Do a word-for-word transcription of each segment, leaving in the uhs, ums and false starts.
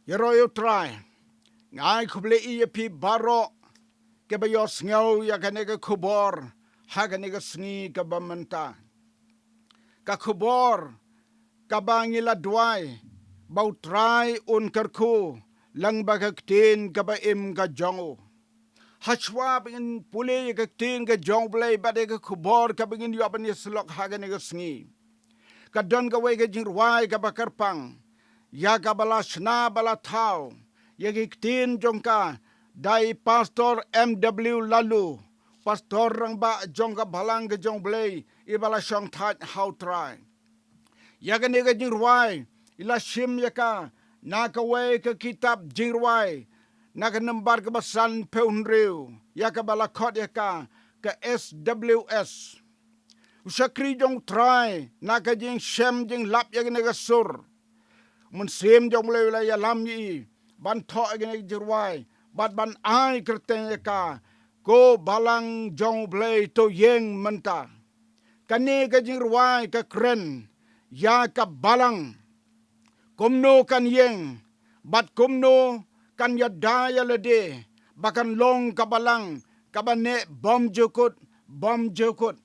Ïaroh ïa U Trai. Nga ai khublei ïa phi baroh kiba ïohsngew ïa kane ka khubor ha kane ka sngi kaba mynta. Ka khubor kaba ngi la duwai ba U Trai un kyrkhu lyngba ka ktien kaba im ka jong u. Hashwa ba ngin pule ïa ka ktien ka jong U Blei bad ïa ka khubor kaba ngin ïoh ban ïasyllok ha kane ka sngi, ka don kawei ka jingrwai kaba kyrpang ïa kaba la shna ba la thaw ïa ki ktien jong ka da i Pastor M W Laloo, Pastor rangbah jong ka Balang ka jong U Blei, iba la shong thait ha U Trai. Ïa kane ka jingrwai i la shim ïa ka na kawei ka kitab jingrwai, na ka nambar kaba sanphew hynriew, ïa kaba la khot ïa ka ka S W S. U shakri jong U Trai, na ka jingshem jinglap ïa kane ka sur, u Mynsiem jong U Blei u la ïalam ïa i ban thoh ïa kane ka jingrwai bad ban ai kyrteng ïa ka, Ko Balang jong U Blei, to ïeng mynta. Kane ka jingrwai ka kren ïa ka balang, kumno kan ïeng bad kumno kan ïada ïa lade ba kan long ka balang kaba neh bymjukut bymjukut.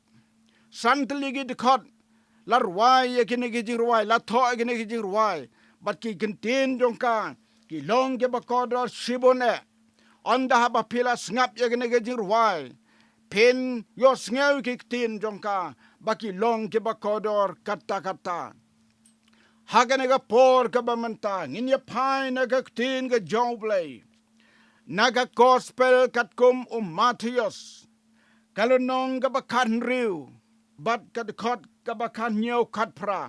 San tylli ki dkhot la rwai ïa kine ki jingrwai, la thoh ïa kine ki jingrwai, bad ki kyntien jong ka ki long kiba kordor shibun eh. Ynda haba phi la sngap ïa kine ki jingrwai, phin ïohsngew ki ktien jong ka ba ki long kiba kordor katta katta. Ha kane ka por kaba mynta ngin ïa phai na ka ktien ka jong U Blei na ka Gospel katkum u Mathaios, ka lynnong kaba khathynriew bad ka dkhot kaba khathynñiew khatphra.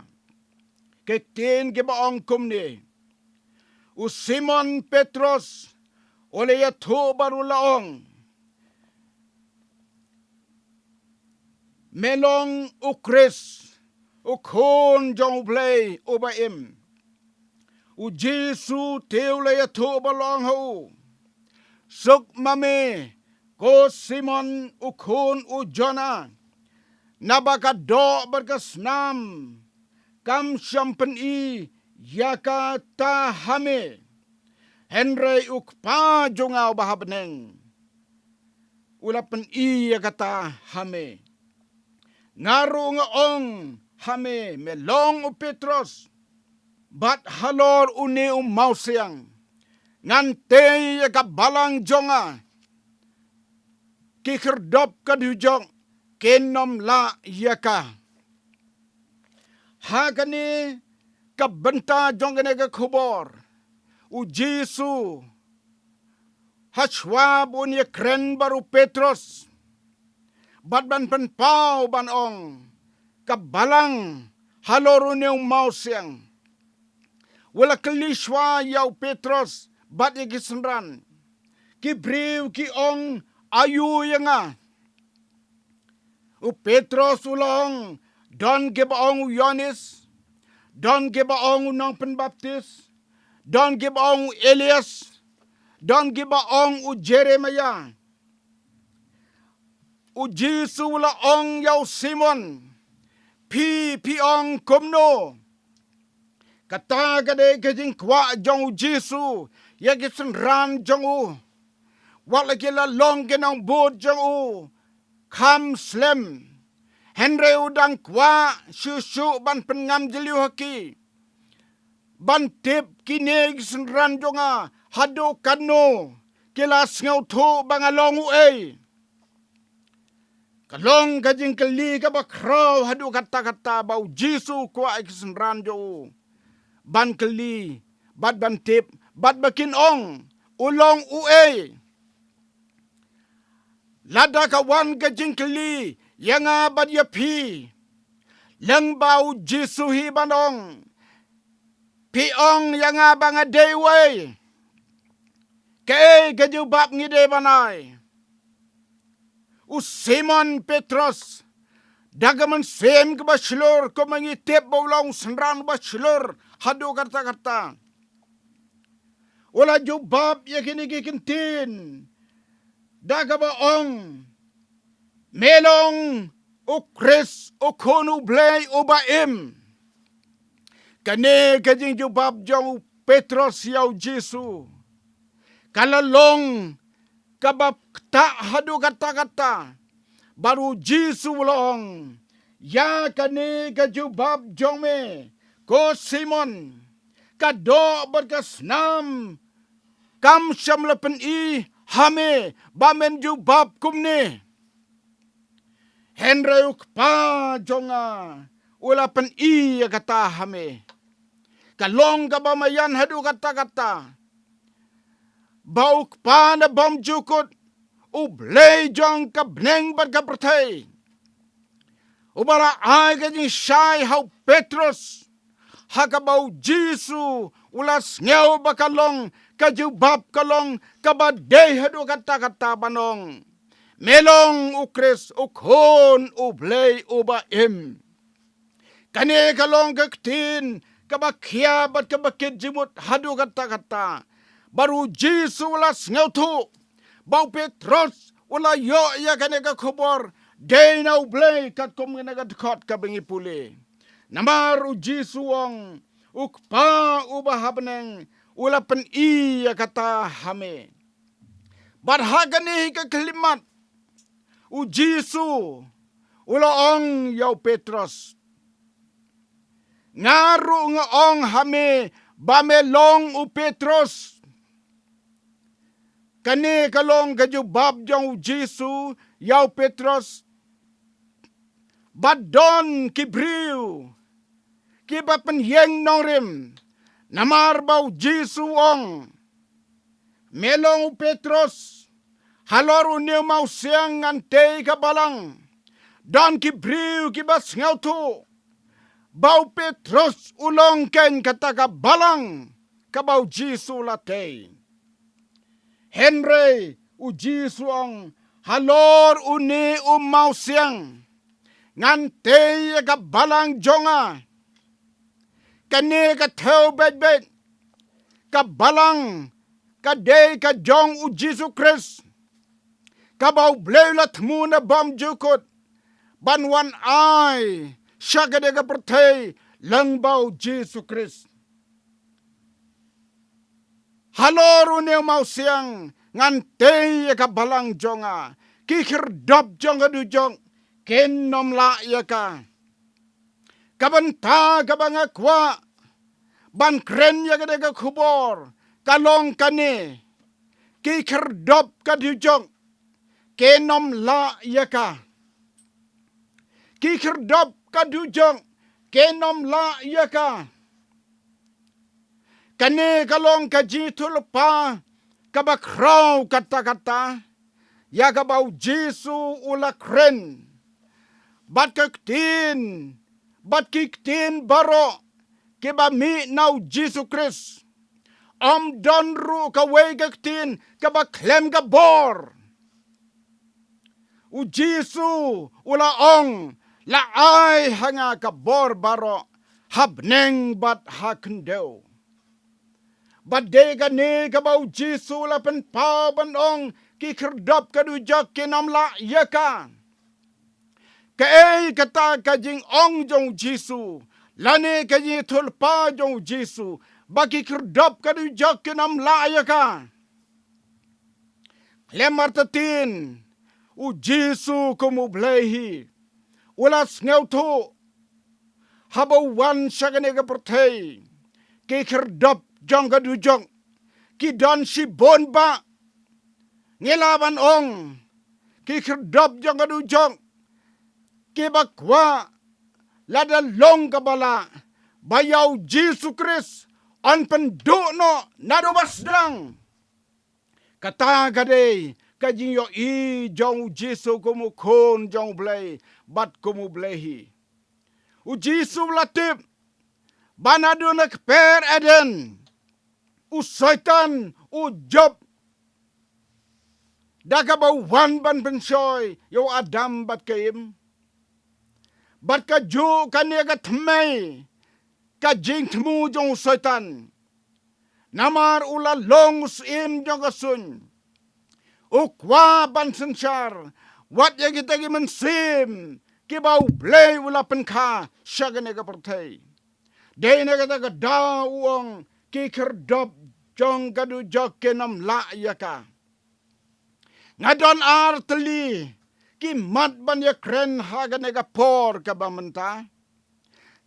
Ki ktien kiba ong kumne: U Simon Petros u la ïathuh bad u la ong, Me long U Khrist, U Khun jong U Blei uba im. U Jisu te u la ïathuh bad u la ong ha u, Suk ma me, ko Simon u khun u Jona, naba ka doh bad ka snam kam shym pyni ïa kata ha me, hynrei U Kpa jong nga uba ha bneng u la pyni ïa kata ha me. Nga ruh nga ong ha me, me long u Petros, bad halor une u mawsiang ngan tei ïa ka balang jong nga, ki khyrdop ka dujok kin ym lah ïa ka. Ha kane ka bynta jong kane ka khubor, u Jisu, hashwa ba un ïakren bad u Petros bad ban pynpaw ban ong, ka balang halor une u mawsiang, u la kylli shwa ïa u Petros bad ïa ki synran. Ki briew ki ong aïu ïa nga? U Petros u la ong, don kiba ong u Ïoannis, don kiba ong u nongpynbaptis, don kiba ong u Elias, don kiba ong u Jeremiah. U Jisu u la ong ïa u Simon, phi phi ong kumno? Kata ka dei ka jingkwah jong u Jisu ïa ki synran jong u. Wat la ki la long ki nongbud jong u kham slem, hynrei u dang kwah shuh shuh ban pynngam jylliew ha ki, ban tip kine ki synran jong nga haduh katno ki la sngewthuh ba nga long uei. Ka long ka jingkylli kaba khraw haduh katta katta ba u Jisu u kwah ïa ki synran jong u ban kylli bad ban tip bad ba kin ong, u long uei. Lada ka wan ka jingkylli ïa nga bad ïa phi, lyngba u Jisu hi ban ong, phi ong ïa nga ba nga dei uei, kaei ka jubab ngi dei ban ai? U Simon Petros, da ka mynsiem kaba shlur, kumba ngi tip ba u long u synran uba shlur haduh katta katta, u la jubab ïa kine ki ktien da kaba ong, me long u Khrist, u Khun u Blei uba im. Kane ka jingjubab jong u Petros ïa u Jisu. Ka la long kaba ktah haduh katta katta. Bad u Jisu u la ong, ïa kane ka jubab jong me, ko Simon, ka doh bad ka snam kam shym la pyni ha me ba men jubab kumne. Hynrei u Kpa jong nga u la pyni ïa kata ha me. Ka long kaba maïan haduh katta katta ba u Kpa na bymjukut, u Blei jong ka bneng bad ka pyrthei, uba la ai ka jingshai ha u Petros, ha kaba u Jisu u la sngew ba ka long ka jubab, ka long kaba dei haduh katta katta ban ong, me long u Khrist, u Khun u Blei uba im. Kane ka long ka ktien kaba khia bad kaba kit jingmut haduh katta katta. Bad u Jisu u la sngewthuh ba u Petros u la ïoh ïa kane ka khubor dei na u Blei, katkum kane ka dkhot kaba ngi pule. Namar u Jisu u ong, u Kpa uba ha bneng u la pyni ïa kata ha me. Bad ha kane hi ka khyllipmat, u Jisu u la ong ïa u Petros, nga ruh nga ong ha me ba me long u Petros. Kane ka long ka jubab jong u Jisu ïa u Petros. Bad don ki briew kiba pynïeng nongrim, namar ba u Jisu u ong, me long u Petros, halor une u mawsiang ngan tei ka balang. Don ki briew kiba sngewthuh ba u Petros u long keiñ kata ka balang kaba u Jisu u la tei. Hynrei u Jisu u ong, halor une u mawsiang ngan tei ïa ka balang jong nga. Kane ka thew beit beit, ka balang ka dei ka jong u Jisu Khrist, kaba u Blei u la thmu na bymjukut ban wan ai sha kane ka pyrthei lyngba u Jisu Khrist. Halor une u mawsiang ngan tei ïa ka balang jong nga. Ki khyrdop jong ka dujok kin ym lah ïa ka. Ka bynta kaba nga kwah ban kren ïa kane ka khubor ka long kane, ki khyrdop ka dujok kin ym lah ïa ka. Ki khyrdop ka dujok kin ym lah ïa ka. Kane ka long ka jingïathuhlypa kaba khraw katta katta ïa kaba u Jisu u la kren. Bad ka ktien, bad ki ktien baroh kiba mih na u Jisu Khrist, ym don ruh kawei ka ktien kaba khlem ka bor. U Jisu u la ong, la ai ha nga ka bor baroh ha bneng bad ha khyndew. Bad dei kane kaba u Jisu u la pynpaw ban ong, ki khyrdop ka dujok kin ym lah ïa ka. Kaei kata ka jingong jong u Jisu, lane ka jingïathuhlypa jong u Jisu, ba ki khyrdop ka dujok kin ym lah ïa ka? Khlem artatien, u Jisu kum u Blei hi u la sngewthuh, haba u wan sha kane ka pyrthei, ki khyrdop jong ka dujok ki don shibun bah. Ngi lah ban ong, ki khyrdop jong ka dujok kiba kwah lada long kaba lah ba ïa u Jisu Khrist yn pynduh noh naduh ba sdang. Kata ka dei ka jingïohi jong u Jisu kum u Khun jong u Blei bad kum u Blei hi. U Jisu u la tip ba naduh na kper Eden, u Soitan u jop da kaba u wan ban pynshoi ïa u Adam bad ka Im. Bad kajuh kane ka thymmei ka jingthmu jong u Soitan. Namar u la long u syiem jong ka suiñ, u kwah ban synshar wat ïa kita ki mynsiem kiba u Blei u la pynkha sha kane ka pyrthei. Dei na kata ka daw u ong, ki khyrdop jong ka dujok kin ym lah ïa ka. Nga don ar tylli ki mat ban ïakren ha kane ka por kaba mynta.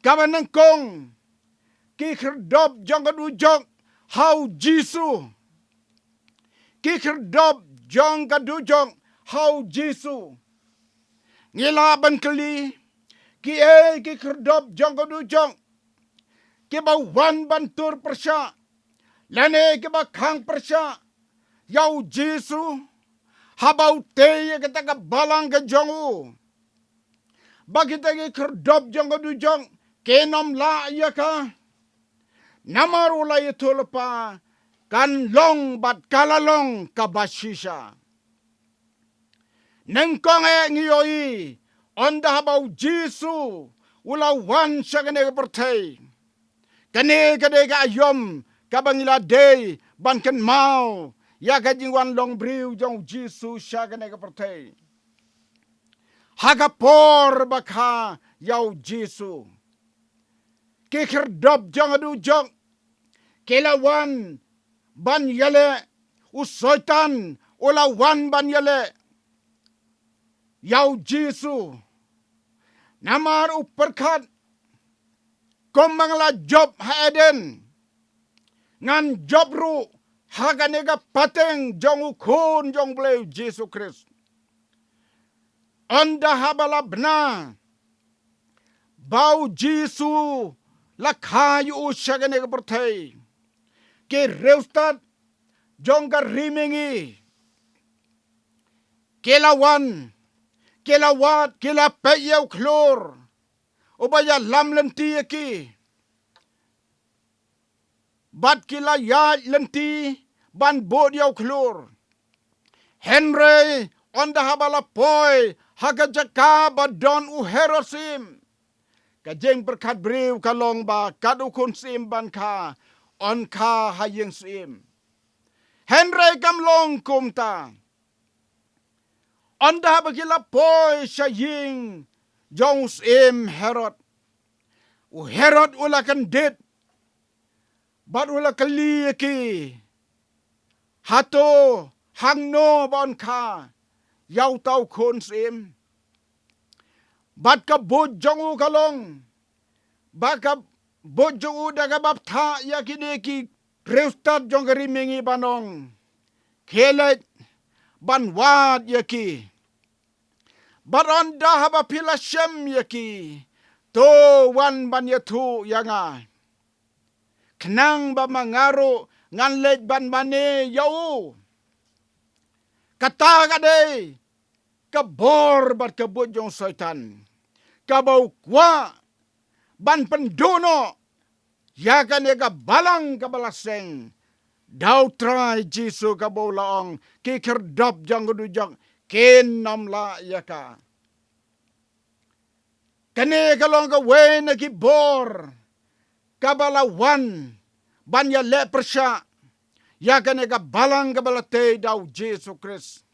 Kaba nyngkong, ki khyrdop jong ka dujok ha u Jisu. Ki khyrdop jong ka dujok ha u Jisu. Ngi lah ban kylli, kiei ki khyrdop jong ka dujok kiba wan ban tur pyrshah lane kiba khang pyrshah ïa u Jisu haba u tei ïa kata ka balang ka jong u? Ba kita ki khyrdop jong ka dujok kin ym lah ïa ka. Namar u la ïathuh lypa, kan long bad ka la long kaba shisha. Nyngkong eh ngi ïohi, ynda haba u Jisu u la wan sha kane ka pyrthei, kane ka dei ka aïom kaba ngi la dei ban kynmaw ïa ka jingwan long briew jong u Jisu sha kane ka pyrthei. Ha ka por ba kha ïa u Jisu, ki khyrdop jong ka dujok ki la wan ban ïaleh, u Soitan u la wan ban ïaleh ïa u Jisu. Namar u pyrkhat, kumba nga la jop ha Eden, ngan jop ruh ha kane ka pateng jong u Khun jong u Blei u Jisu Khrist. Ynda haba la bna ba u Jisu la kha ïa u sha kane ka pyrthei, ki riewstad jong ka ri mihngi ki la wan, ki la wad, ki la peit ïa u khlur uba ïalam lynti ïa ki. Bad ki la ïaid lynti ban bud ïa u khlur. Hynrei ynda haba la poi ha ka jaka ba don u Herod syiem, ka jingpyrkhat briew ka long ba kat u khun syiem ban kha, yn kha ha ïing syiem. Hynrei kam long kumta. Ynda haba ki la poi sha ïing jong u syiem Herod, u Herod u la kyndit bad u la kylli ïa ki, hato hangno ba yn kha ïa uta u khun syiem? Bad ka bud jong u ka long ba ka bud jong u da kaba bthah ïa kine ki riewstad jong ka ri mihngi ban ong, khie leit ban wad ïa ki. Bad ynda haba phi la shem ïa ki, to wan ban ïathuh ïa nga, khnang ba ma nga ruh ngan leit ban mane ïa u. Kata ka dei ka bor bad ka buit jong u Soitan, kaba u kwah ban pynduh noh ïa kane ka balang kaba la seng da u Trai Jisu, kaba u la ong, ki khyrdop jong ka dujok kin ym lah ïa ka. Kane ka long kawei na ki bor kaba la wan ban ïaleh pyrshah ïa kane ka balang kaba la tei da u Jisu Khrist.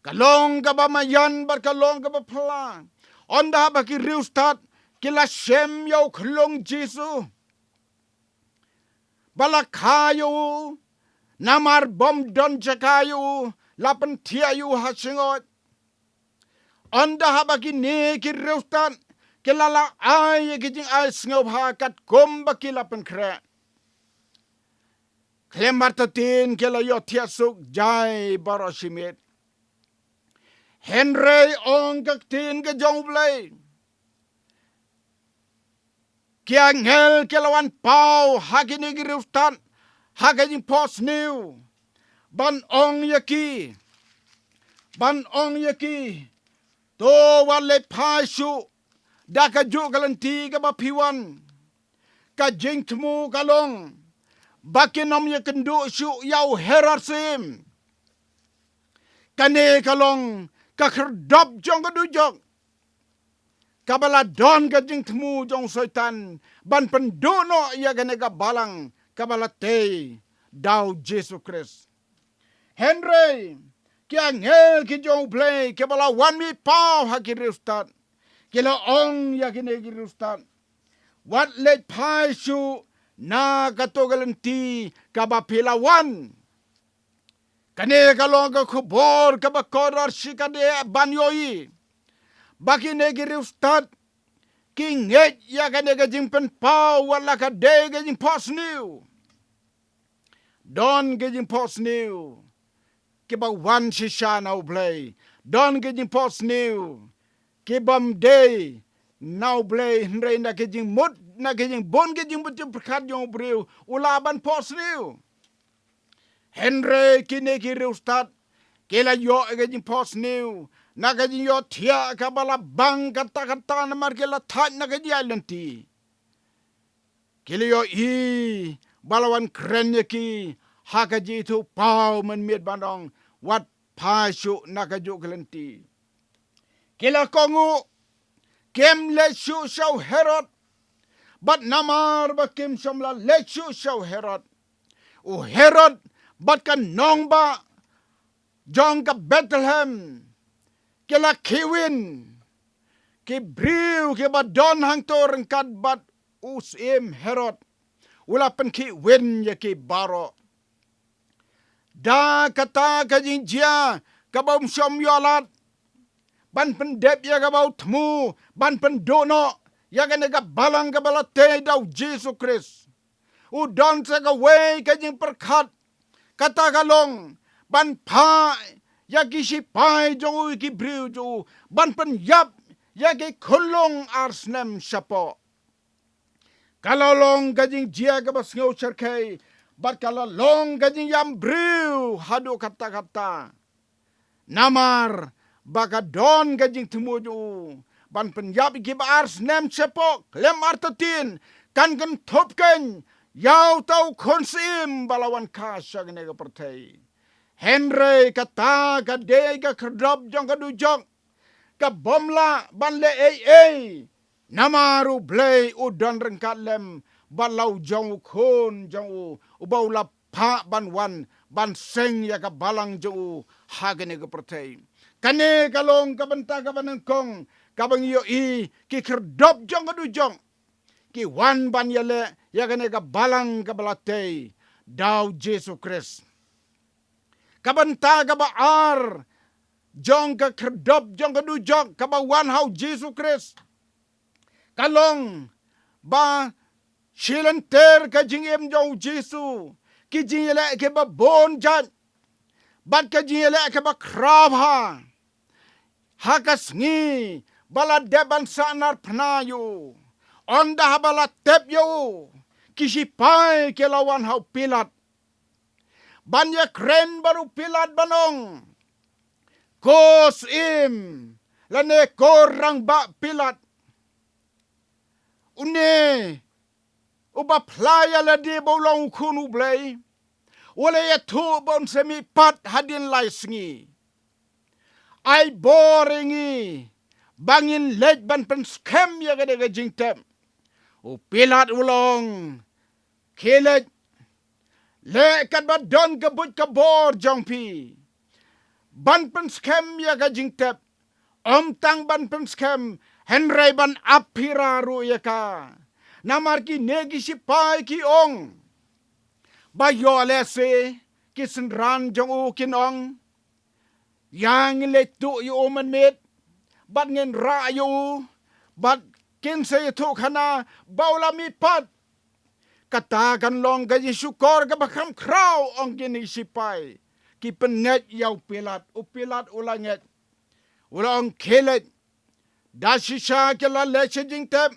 Ka long kaba maïan bad ka long kaba phylla. Ynda haba ki riewstad ki la shem ïa u khlung Jisu, ba la kha ïa u, namar bym don jaka ïa u, la pynthiah ïa u ha shyngoid. Ynda haba kine ki riewstad ki la lah ai ïa ki jingai sngewbha katkum ba ki la pynkhreh, khlem artatien ki la ïohthiah suk jai baroh shi miet. Hynrei ong ka ktien ka jong U Blei, ki angel ki la wan paw ha kine ki riewstad ha ka jingphohsniew, ban ong ïa ki, ban ong ïa ki, to wat leit phai shuh da kajuh ka lynti kaba phi wan. Ka jingthmu ka long ba kin ym ïakynduh shuh ïa u Herod syiem. Kane ka long ka khyrdop jong ka dujok kaba la don ka jingthmu jong u Soitan ban pynduh noh ïa kane ka balang kaba la tei da u Jisu Khrist. Hynrei ki angel ki jong U Blei kiba la wan mih paw ha ki riewstad, ki la ong ïa kine ki riewstad, wat leit phai shuh na kato ka lynti kaba phi la wan. Kane ka long ka khubor kaba kordor shikatdei ban ïohi ba kine ki riewstad ki ngeit ïa kane ka jingpynpaw wat la ka dei ka jingphohsniew. Don ka jingphohsniew kiba wan shisha na U Blei. Don ka jingphohsniew kibym dei na U Blei, hynrei na ka jingmut, na ka jingbun ka jingmut jingpyrkhat jong u briew u lah ban phohsniew. Hynrei kine ki riewstad ki la ïoh ka jingphohsniew na ka jingïohthiah kaba la bang katta katta namar ki la thait na ka jingïaid lynti. Ki la ïohi ba la wan kren ïa ki ha ka jingïathuhpaw mynmiet ban ong, wat phai shuh na kajuh ka lynti. Ki la kohnguh, kim leit shuh sha u Herod. Bad namar ba kim shym la leit shuh sha u Herod, u Herod bad ka nongbah jong ka Bethlehem ki la khihwin. Ki briew kiba don hangto ryngkat bad u syiem Herod u la pynkhihwin ïa ki baroh. Da kata ka jingjia kaba um shym ïoh lad ban pyndep ïa kaba u thmu ban pynduh noh ïa kane ka balang kaba la tei da u Jisu Khrist, u don sa kawei ka jingpyrkhat, kata ka long ban phah ïa ki shipai jong u, ïa ki briew jong u ban pynïap ïa ki khunlung ar snem shapoh. Ka la long ka jingjia kaba sngew shyrkhei bad ka la long ka jingïam briew haduh katta katta. Namar ba ka don ka jingthmu jong u ban pynïap ïa kiba ar snem shapoh khlem artatien, kan kynthup keiñ ïa uta u khun syiem ba la wan kha sha kane ka pyrthei. Hynrei kata ka dei ka khyrdop jong ka dujok kabym lah ban leh ei ei. Namar U Blei u don ryngkat lem bad la u jong u khun jong u uba u la phah ban wan ban seng ïa ka balang jong u ha kane ka pyrthei. Kane ka long ka bynta kaba nyngkong kaba ngi ïohi ki khyrdop jong ka dujok ki wan ban ïaleh ïa kane ka balang kaba la tei da u Jisu Khrist. Ka bynta kaba ar jong ka khyrdop jong ka dujok kaba wan ha u Jisu Khrist ka long ba shilynter ka jingim jong u Jisu, ki jingïaleh kiba bun jait bad ka jingïaleh kaba khraw bha. Ha ka sngi ba la dep ban sahnarphna ïa u, ynda haba la tep ïa u, ki shipai ki la wan ha u Pilat ban ïakren bad u Pilat ban ong, ko syiem lane ko rangbah Pilat, une uba phla ïa lade ba u long u khun u Blei u la ïathuh ba un sa mihpat hadien lai sngi. Ai bor ïa ngi ba ngin leit ban pynskhem ïa kane ka jingtep. U Pilat u la ong, khie leit, leh katba don ka buit ka bor jong phi ban pynskhem ïa ka jingtep. Ym tang ban pynskhem hynrei ban ap phira ruh ïa ka. Namar kine ki shipai ki ong ba ïoh lehse ki synran jong u kin ong, ïa ngin leit tuh ïa u mynmiet bad ngin rah ïa u bad kin sa ïathuh khana ba u la mihpat. Kata kan long ka jingshukor kaba kham khraw, ong kine ki shipai. Ki pynngeit ïa u Pilat, u Pilat u la ngeit. U la ong, khie leit. Da shisha ki la leit sha jingtep.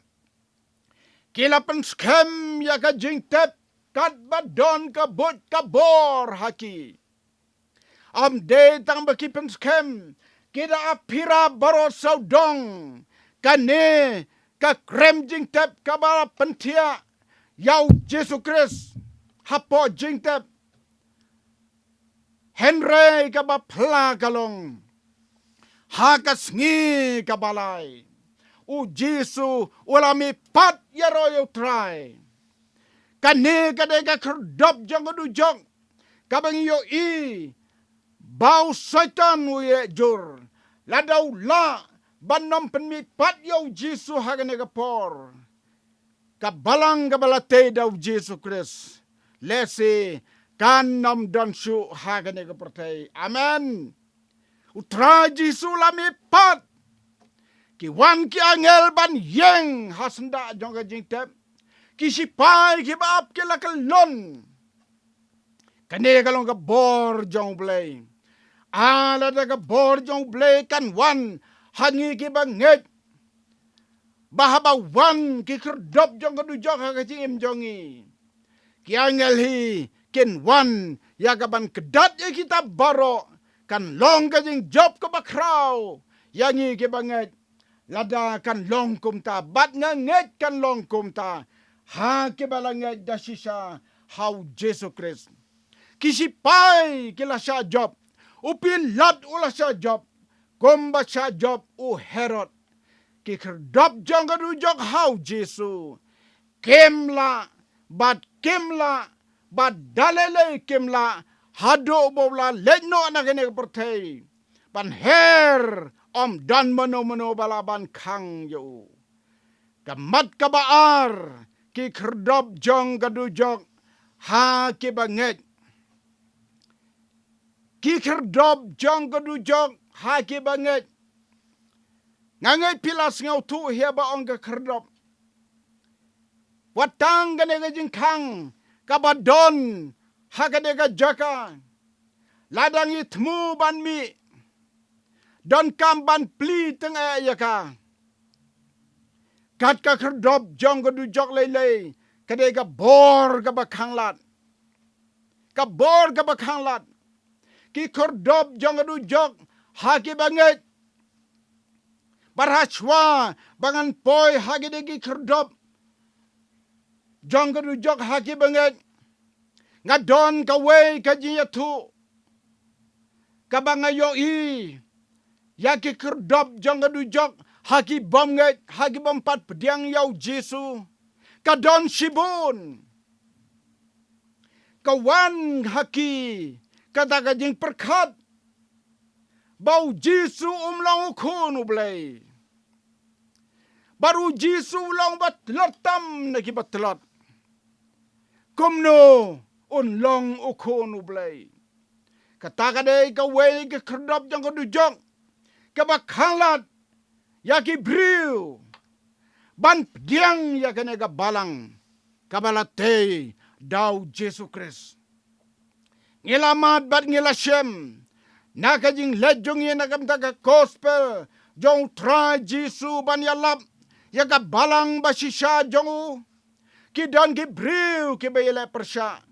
Ki la pynskhem ïa ka jingtep katba don ka buit ka bor ha ki. Ym dei tang ba ki pynskhem, ki da ap phira baroh sawdong. Kane ka krem jingtep kaba la pynthiah ïa u Jisu Khrist hapoh jingtep. Hynrei kaba phylla ka long, ha ka sngi kaba lai, u Jisu u la mihpat ïaroh ïa u Trai. Kane ka dei ka khyrdop jong ka dujok kaba ngi ïohi ba u Soitan u ïeh jur. Lada u lah ban ym pynmihpat ïa u Jisu ha kane ka por, ka balang kaba la tei da u Jisu Khrist, lehse kan ym don shuh ha kane ka pyrthei. Amen. U Trai Jisu la mihpat. Ki wan ki angel ban ïeng ha syndah jong ka jingtep. Ki sipai kiba ap ki la kyllon. Kane ka long ka bor jong U Blei. Ah, lada ka bor jong U Blei kan wan ha ngi kiba ngeit, ba haba wan ki khyrdop jong ka dujok ha ka jingim jong ngi, ki angel hi kin wan ïa kaban kdat ïa kita baroh. Kan long ka jingjop kaba khraw ïa ngi kiba ngeit. Lada kan long kumta, bad nga ngeit kan long kumta ha kiba la ngeit da shisha ha u Jisu Khrist. Ki sipai ki la shah jop, u Pilat u la shah jop, kumba shah jop u Herod. Ki khyrdop jong ka dujok ha u Jisu kim lah, bad kim lah, bad da lei lei kim lah, haduh ba u la leit noh na kane ka pyrthei ban her, ym don mano mano ba lah ban khang ïa u. Ka mat kaba ar, ki khyrdop jong ka dujok ha kiba ngeit. Ki khyrdop jong ka dujok ha kiba ngeit. Nga ngeit phi la sngewthuh hi ba ong ka khyrdop. Wat tang kane ka jingkhang kaba don ha kane ka jaka. Lada ngi thmu ban mih, donkam ban plie tang eh ïa ka. Kat ka khyrdop jong ka dujok lei lei, ka dei ka bor kaba khanglad. Ka bor kaba khanglad. Ki khyrdop jong ka dujok ha kiba ngeit. Bad ha shuwa ba ngan poi ha kine ki khyrdop jong ka dujok ha kiba ngeit, nga don kawei ka jingïathuh kaba nga ïohi ïa ki khyrdop jong ka dujok ha ki bym ngeit, ha ki bym pat pdiang ïa u Jisu. Ka don shibun. Ka wan ha ki kata ka jingpyrkhat ba u Jisu um long u Khun U Blei. Bad u Jisu u long ba tlot tam na kiba tlot. Kumno un long u Khun U Blei? Kata ka dei kawei ka khyrdop jong ka dujok kaba khanglad ïa ki briew ban pdiang ïa kane ka balang kaba la tei da u Jisu Khrist. Ngi la mad bad ngi la shem na ka jingleit jong ngi na ka bynta ka gospel jong u Trai Jisu ban ïalap ïa ka balang ba shisha jong u. Ki don ki briew kiba ïaleh pyrshah.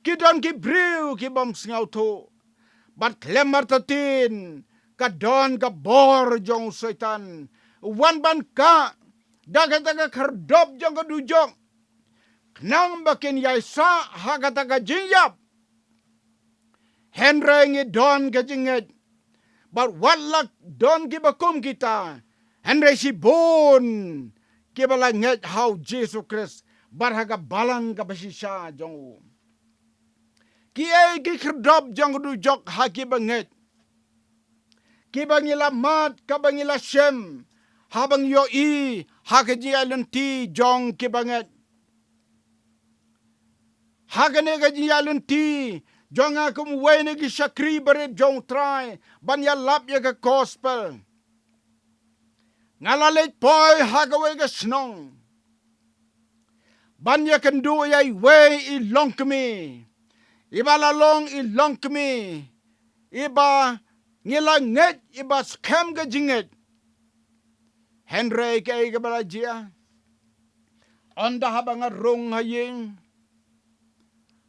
Ki don ki briew ki bym sngewthuh. Bad khlem artatien ka don ka bor jong u Soitan u wan ban kah da kata ka khyrdop jong ka dujok, khnang ba kin ïaisah ha kata ka jingïap. Hynrei ngi don ka jingngeit bad wat la don kiba kum kita, hynrei shibun kiba la ngeit ha u Jisu Khrist bad ha ka balang kaba shisha jong u. Kiei ki khyrdop jong ka dujok ha kiba ngeit, kiba ngi la mad, kaba ngi la shem, haba ngi ïohi ha ka jingïaid lynti jong kiba ngeit? Ha kane ka jingïaid lynti jong nga kum uwei na ki shakri barit jong u Trai ban ïalap ïa ka gospel, nga la leit poi ha kawei ka shnong ban ïakynduh ïa iwei i longkmie, iba la long i longkmie iba ngi la ngeit, iba skhem ka jingngeit. Hynrei kaei kaba la jia? Ynda haba nga rung ha ïing,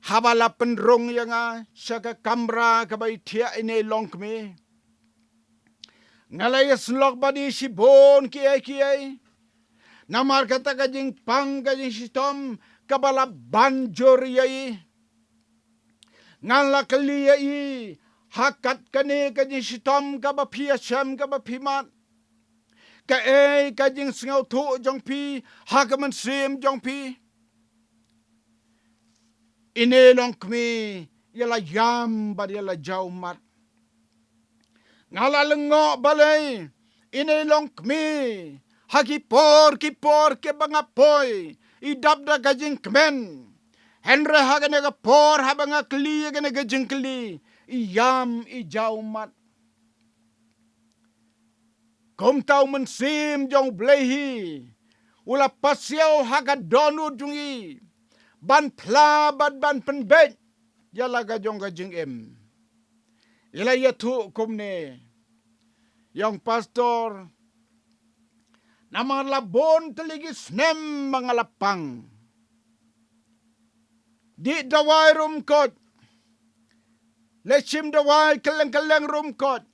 haba la pynrung ïa nga sha ka kamra kaba i thiah ine i longkmie, nga la ïasyllok bad i shibun kiei kiei. Namar kata ka jingpang ka jingshitom kaba la ban jur ïa i. Nga la kylli ïa i, ha kat kane ka jingshitom kaba phi ïashem kaba phi mad, kaei ka jingsngewthuh jong phi ha ka mynsiem jong phi? Ine i longkmie ïa la ïam bad ïa la jaw mat. Nga la lyngngoh balei ine i longkmie ha ki por ki por kiba nga poi i dap da ka jingkmen. Hynrei ha kane ka por haba nga kylli ïa kane ka jingkylli, i ïam i jaw mat. Kumta u Mynsiem jong U Blei hi u la pasiaw ha ka dohnud jong i ban phla bad ban pynbeit ïa la ka jong ka jingim. I la ïathuh kumne, ïong pastor, namar la bun tylli ki snem ba nga la pang. Dih dawai ruh ym koit. Leit shim dawai kylleng kylleng ruh ym koit.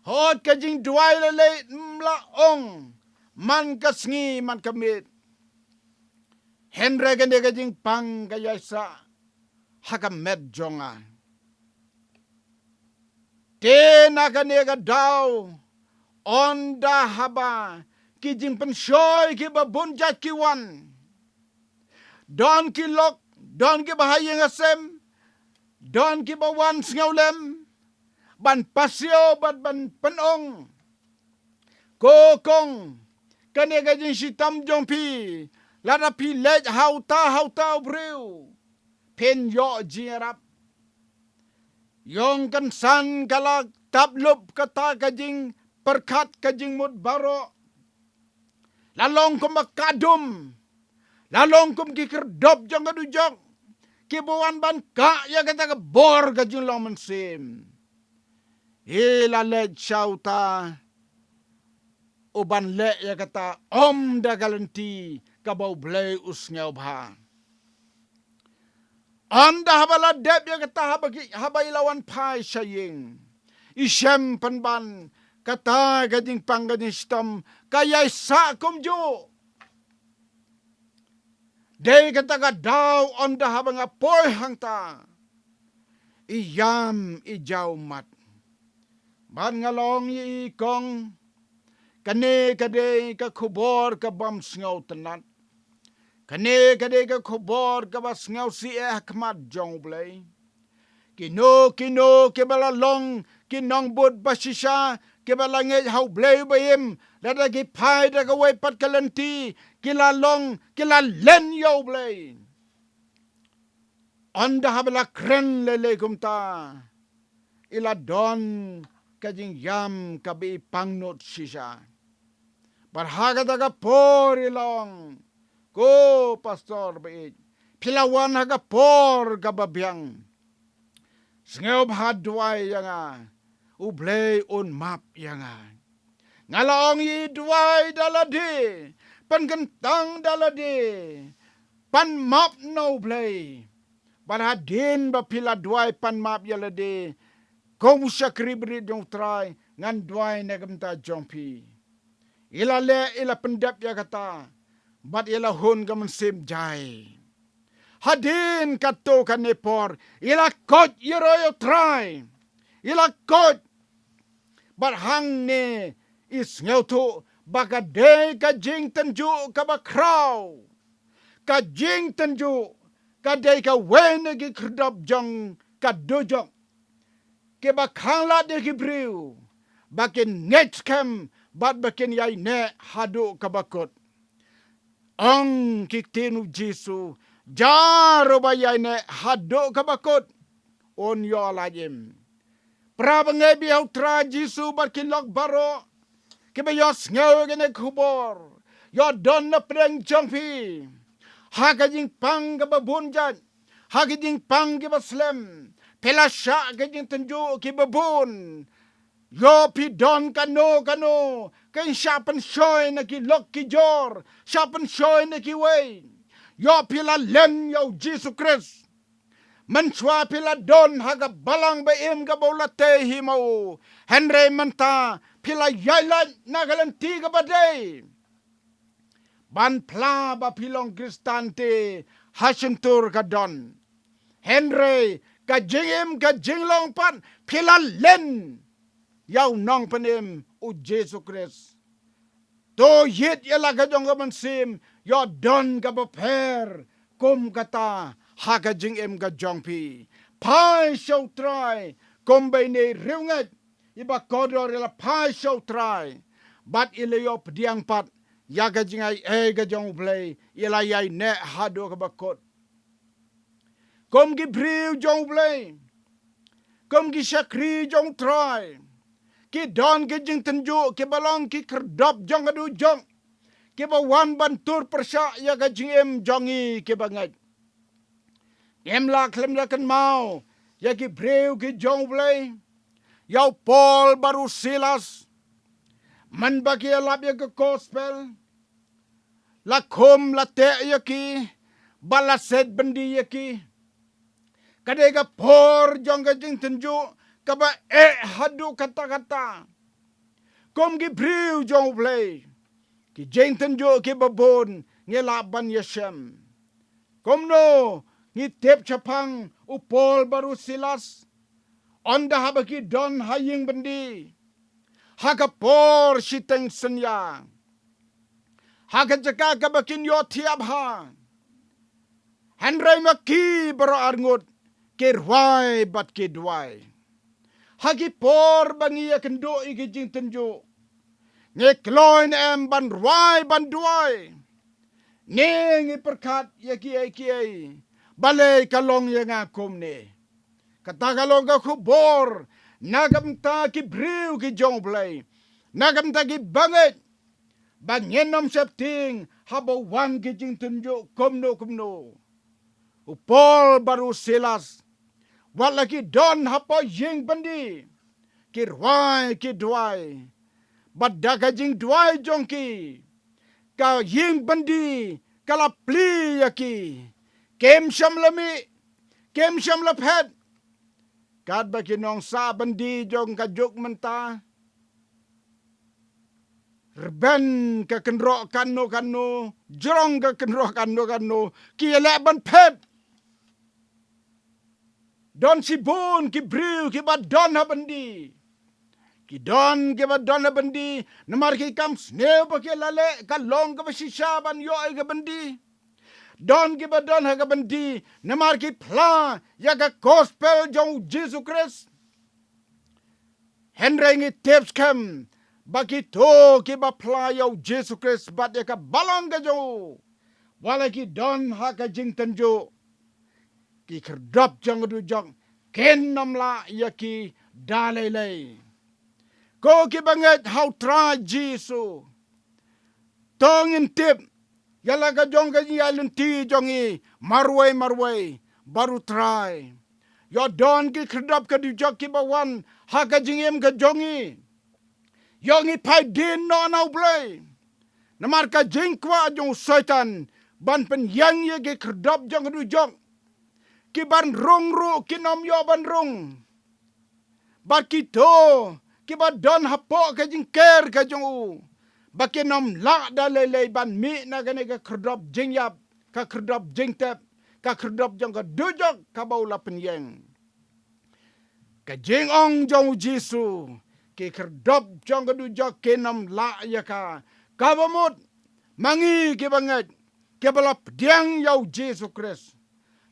Hooid, ka jingduwai la leit ym la ong man ka sngi man ka miet. Hynrei kane ka jingpang ka ïaisah ha ka met jong nga. Te na kane ka daw, ynda haba ki jingpynshoi kiba bun jait ki wan, don ki lok, don kiba ha ïing ha sem, don kiba wan sngewlem ban pasiaw bad ban pynong, ko kong, kane ka jingshitom jong phi, lada phi leit ha uta ha uta u briew, phin ïoh jingïarap. Ïong kynsan ka la tap lup kata ka jingpyrkhat ka jingmut baroh. La long kum ba ka dum, la long kum ki khyrdop jong ka dujok, kiba wan ban kah ïa kata ka bor ka jinglong mynsiem. I la leit sha uta u ban leh ïa kata ym da ka lynti kaba U Blei u sngewbha. Ynda haba la dep ïa kata, haba ki, haba i la wan phai sha ïing, i shem pynban kata ka jingpang ka jingshitom ka ïaisah kumjuh. Dei kata ka daw ynda haba nga poi hangta, i ïam i jaw mat. Bad nga la ong ïa i, kong, kane ka dei ka khubor kabym sngewtynnat. Kane ka dei ka khubor kaba sngewsih eh ha khmat jong U Blei. Kino kino kiba la long ki nongbud ba shisha, kiba la ngeit ha U Blei uba im, lada ki phai da kawei pat ka lynti, ki la long, ki la len ïa U Blei. Ynda haba la kren lei lei kumta, i la don ka jingïam kaba i pangnud shisha. Bad ha kata ka por i la ong, ko pastor ba ïeit, phi la wan ha ka por kaba biang. Sngewbha duwai ïa nga, U Blei un map ïa nga. Nga la ong ïa i, duwai da lade, pynkyntang da lade, pan map na U Blei. Bad hadien ba phi la duwai pan map ïa lade, kum u shakri brit jong U Trai, ngan duwai na ka bynta jong phi. I la leh, i la pyndep ïa kata, bad i la hun ka mynsiem jai. Hadien katto katne por, i la koit ïaroh ïa U Trai. I la koit. Bad hangne i sngewthuh ba ka dei ka jingtynjuh kaba khraw. Ka jingtynjuh ka dei kawei na ki khyrdop jong ka dujok, kiba khanglad ïa ki briew ba kin ngeit skhem bad ba kin ïaineh haduh kaba kut. Ong ki ktien U Jisu, jar uba ïaineh haduh kaba kut un ïoh lait im. Para bangeit ba ïeit ha U Trai Jisu bad ki lok baroh kiba ïohsngew ïa kane ka khubor, ïoh don na pdeng jong phi ha ka jingpang kaba bun jait, ha ka jingpang kaba slem, phi la shah ka jingtynjuh kiba bun. Ïoh phi don kano kano ka jingshah pynshoi na ki lok ki jor, shah pynshoi na kiwei. Ïoh phi la len ïa U Jisu Khrist. Mynshuwa phi la don ha ka balang ba im kaba u la tei hi ma u. Hynrei mynta phi la ïailait na ka lynti kaba dei ban phla ba phi long Khristan te ha shyntur ka don. Hynrei ka jingim ka jinglong pat phi la len ïa U Nongpynim U Jisu Khrist. To ïit ïa la ka jong ka mynsiem, ïoh don kaba pher kum kata ha ka jingim ka jong phi. Phai sha U Trai kumba ine i riewngeit iba kordor i la phai sha U Trai bad i la ïoh pdiang pat ïa ka jingai ei ka jong U Blei, ïa la ïai neh haduh kaba kut. Kum ki briew jong U Blei, kum ki shakri jong U Trai, ki don ki jingtynjuh kiba long ki khyrdop jong ka dujok, kiba wan ban tur pyrshah ïa ka jingim jong ngi kiba ngeit. Ngim lah khlem da kynmaw ïa ki briew ki jong U Blei, ïa u Paul bad u Silas. Mynba ki ïalap ïa ka gospel, la khum la teh ïa ki, bad la set byndi ïa ki. Ka dei ka por jong ka jingtynjuh kaba eh haduh katta katta. Kum ki briew jong U Blei, ki jingtynjuh kiba bun ngi lah ban ïashem. Kumno ngi tip shaphang u Paul bad u Silas? Ynda haba ki don ha ïing byndi, ha ka por shiteng synñia, ha ka jaka kaba kin ïoh thiah bha, hynrei ma ki baroh arngut ki rwai bad ki duwai. Ha ki por ba ngi ïakynduh ïa ki jingtynjuh, ngi kloi ne em ban rwai ban duwai? Ne ngi pyrkhat ïa kiei kiei, balei ka long ïa nga kumne? Kata ka long ka khubor na ka bynta ki briew ki jong U Blei, na ka bynta ki bangeit, ba ngin ym sheptieng haba wan ki jingtynjuh kumno kumno. U Paul bad u Silas, wat la ki don hapoh ïing byndi, ki rwai ki duwai. Bad da ka jingduwai jong ki, ka ïing byndi ka la plie ïa ki. Kim shym la mih, kim shym la phet. Katba ki nongsah byndi jong ka juk mynta, rben ka kynroh kano kano, jrong ka kynroh kano kano, ki ïaleh ban phet. Don shibun ki briew kiba don ha byndi. Ki don kiba don ha byndi namar ki kam sniew ba ki la leh ka long kaba shisha ban ïoh ïa ka byndi. Don kiba don ha ka byndi namar ki phla ïa ka gospel jong U Jisu Khrist. Hynrei ngi tip skhem ba kito kiba phla ïa U Jisu Khrist bad ïa ka balang ka jong u, wat la ki don ha ka jingtynjuh, ki khyrdop jong ka dujok kin ym lah ïa ki da lei lei. Ko kiba ngeit ha U Trai Jisu, to ngin tip ïa la ka jong ka jingïaid lynti jong ngi marwei marwei bad U Trai. Ïoh don ki khyrdop ka dujok kiba wan ha ka jingim ka jong ngi, ïoh ngi phai dien noh na U Blei. Namar ka jingkwah jong u Soitan ban pynïeng ïa ki khyrdop jong ka dujok, ki ban rung ruh kin ym ïoh ban rung. Bad kito kiba don hapoh ka jingker ka jong u, ba kin ym lah da lei lei ban mih na kane ka khyrdop jingïap, ka khyrdop jingtep, ka khyrdop jong ka dujok kaba u la pynïeng. Ka jingong jong U Jisu, ki khyrdop jong ka dujok kin ym lah ïa ka. Kaba mut, ma ngi kiba ngeit, kiba la pdiang ïa U Jisu Khrist,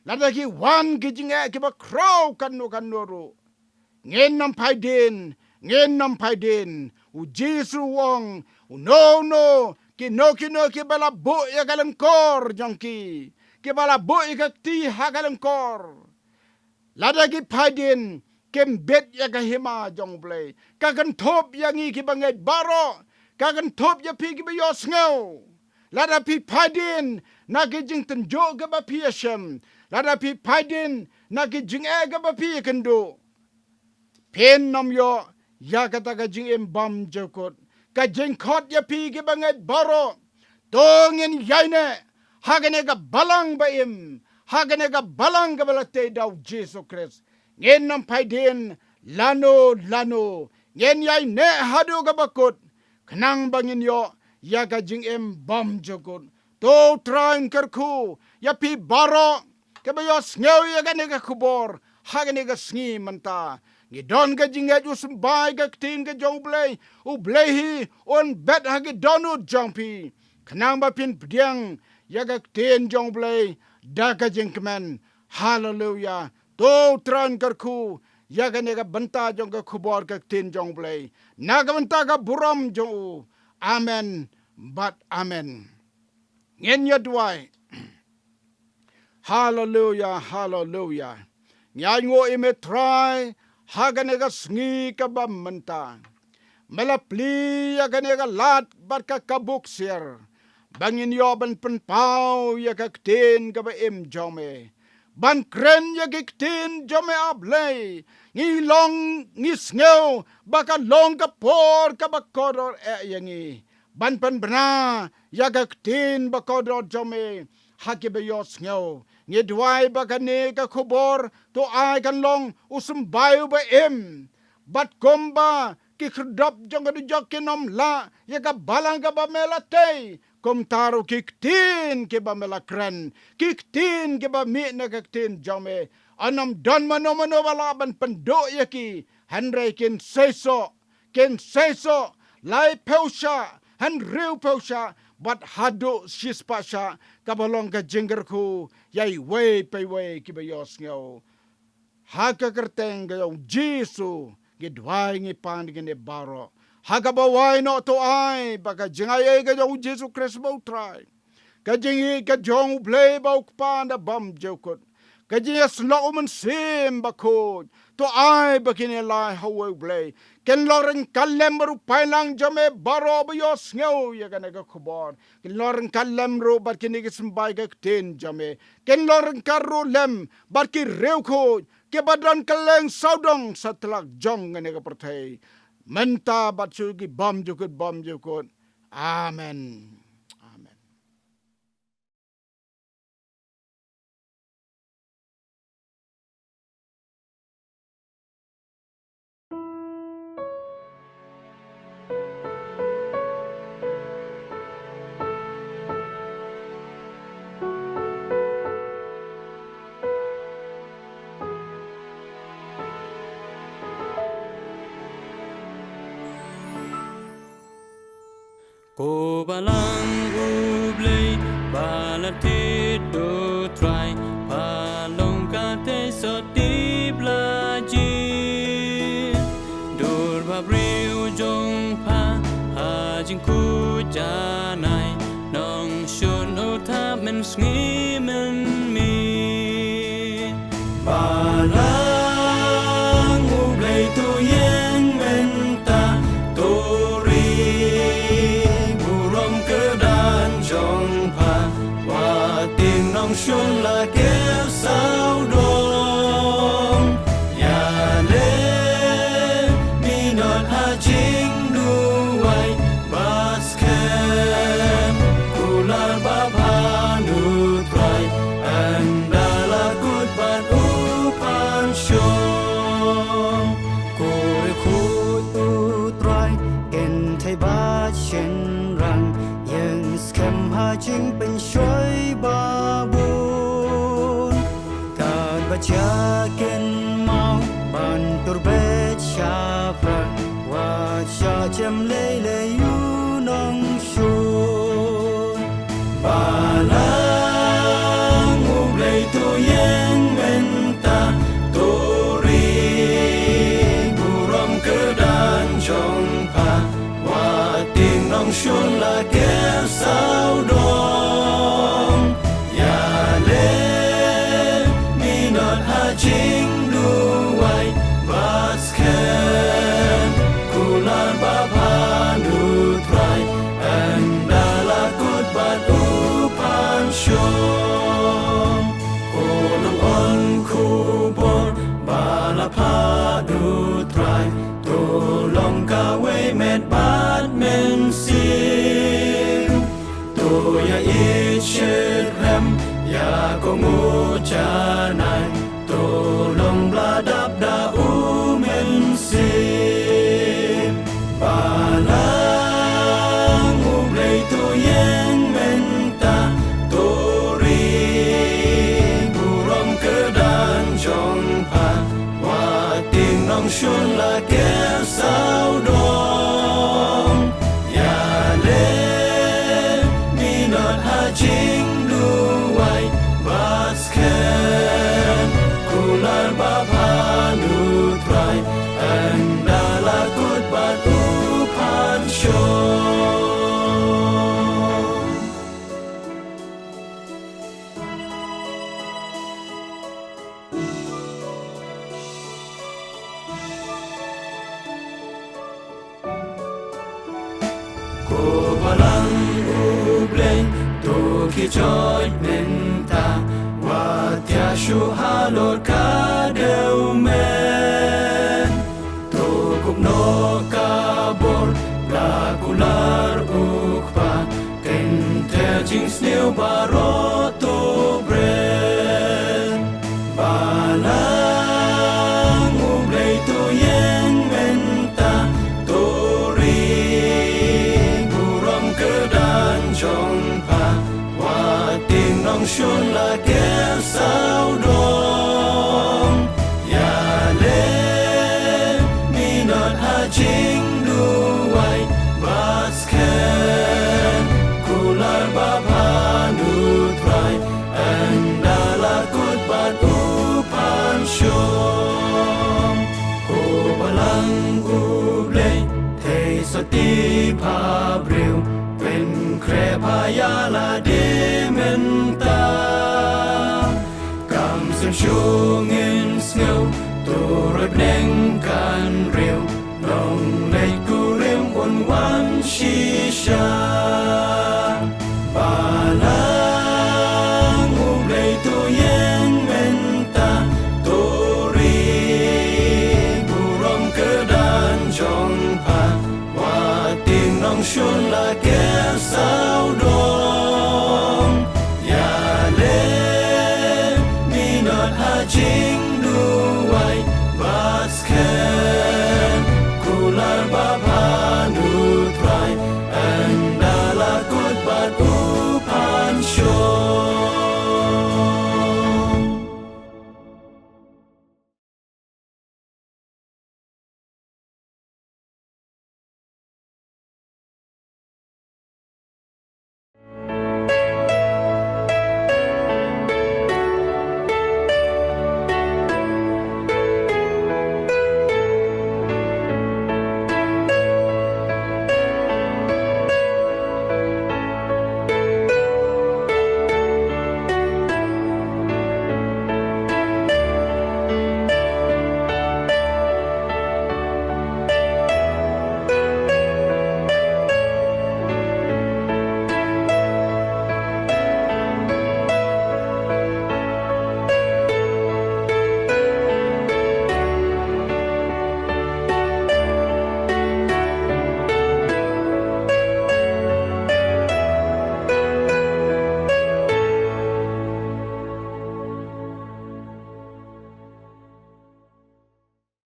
lada ki wan ki jingeh kiba khraw kano kano ruh, ngin ym phai dien, ngin ym phai dien. U Jisu u ong, uno uno, kino kino kiba la buh ïa ka lyngkor jong ki, kiba la buh ïa ka kti ha ka lyngkor, lada ki phai dien, kim bit ïa ka hima jong U Blei. Ka kynthup ïa ngi kiba ngeit baroh, ka kynthup ïa phi kiba ïohsngew. Lada phi phai dien na ki jingtynjuh kiba phi ïashem, lada phi phai dien na ki jingeh kiba phi ïakynduh, phin ym ïoh ïa kata ka jingim bymjukut. Ka jingkhot ïa phi kiba ngeit baroh, to ngin ïaineh ha kane ka balang ba im, ha kane ka balang kaba la tei da U Jisu Khrist. Ngin ym phai dien lano lano, ngin ïaineh haduh kaba kut, khnang ba ngin ïoh ïa ka jingim bymjukut. To U Trai un kyrkhu ïa phi baroh kiba ïohsngew ïa kane ka khubor ha kane ka sngi mynta. Ngi don ka jingngeit u symbai ka ktien ka jong U Blei, U Blei hi un bet ha ki dohnud jong phi, khnang ba phin pdiang ïa ka ktien jong U Blei da ka jingkmen. Haleluya. To U Trai un kyrkhu ïa kane ka bynta jong ka khubor ka ktien jong U Blei, na ka bynta ka burom jong u. Amen. bad amen. Ngin ïa duwai. Haleluya, haleluya. Ngi ainguh ïa me Trai, ha kane ka sngi kaba mynta. Me la plie ïa kane ka lad bad ka ka buk sir. Ba ngin ïoh ban pynpaw ïa ka ktien kaba im jong me. Ban kren ïa ki ktien jong me A Blei. Ngi long ngi sngew ba ka long ka por kaba kordor eh ïa ngi. Ban pynbna ïa ka ktien ba kordor jong me ha kiba ïohsngew. Ngi duwai ba kane ka khubor to ai kan long u symbai uba im. Bad kumba ki khyrdop jong ka dujok kin ym lah ïa ka balang kaba me la tei. Kumta ruh ki ktien kiba me la kren, ki ktien kiba mih na ka ktien jong me, yn ym don mano mano ba lah ban pynduh ïa ki. Hynrei kin seisoh, kin seisoh laiphew shah, hynriewphew shah, bad haduh shispah shah, kaba long ka jingkyrkhu ïa iwei pa iwei kiba ïohsngew. Ha ka kyrteng ka jong u Jisu ngi duwai ngi pan kine baroh. Ha kaba wai noh to ai ba ka jingaiei ka jong u Jisu Khrist ba u Trai, ka jingïeit ka jong u Blei ba u Kpa da bym jukut, ka jingïasyllok u Mynsiem Bakhuid, to ai ba kine lai ha uwei u Blei kin long ryngkat lem bad u paidlang jong me baroh ba ïohsngew ïa kane ka khubor. Kin long ryngkat lem ruh bad kine ki symbai ka ktien jong me. Kin long ryngkat ruh lem bad ki riewkhuid kiba don kylleng sawdong satlak jong kane ka pyrthei, mynta bad shuh ki bymjukut bymjukut. Amen. Amen. Ko balang U Blei ba la tied, U Trai, pha long ka theisotti ba la jia. Dur bad briew jong pha ha jingkhuid janai, nongshun u thah mynsngi mynmiet. Balang U Blei to ïeng mynta, to ri burom kyrdan jong pha. Wat tieng nongshun la kiew sawdong. Ïaleh minot ha jingduwai bad skhem, kular baphan U Trai, ynda la kut bad u pynshong. Ko riewkhuid U Trai, kynthei bad shynrang, ïeng skhem ha jingpynshoi babun. Katba jia kynmaw ban tur beit shaphrang, wat shah jem lei lei ïa u nongshun. Balang U Blei to ïeng mynta, to ri burom kyrdan jong pha. Wat tieng nongshun la kiew sawdong. Ïaleh minot ha jingduwai bad skhem, kular baphan U Trai, ynda la kut bad u pynshong. Ko nongon khubor ba la phah da U Trai, to long kawei met bad mynsiem. To ïa ïeit shitrhem ïa ko nguh janai, to long ba la dap da U Mynsiem. Balang U Blei to ïeng mynta, to ri burom kyrdan jong pha. Wat tieng nongshun la kiew sawdong. Ïaleh minot ha jingduwai bad skhem, kular baphan U Trai, ynda la kut bad u pynshong. Ko Balang U Blei, to khie joit mynta, wat ïa shu halor ka dewmen. To kup noh ka bor, la kular u Kpa, kynthei jingsniew baroh to bret. Balang U Blei, to ïeng mynta, to ri burom kyrdan jong pha, wat tieng nongshun la ker sawdong. Ïaleh minot ha jingduwai, bad skhem kular ba phan U Trai, ynda la kut bad u phan shong. Ko Balang U Blei, thei sotti pha briew, pynkhreh pha ïa lade mynta. Kam sngewsih ngin sngew, to roi bneng kan riew, nongleit kurim un wan shisha. Balang U Blei, to ïeng mynta, to ri burom kyrdan jong pha, wat tieng nongshun la ker sa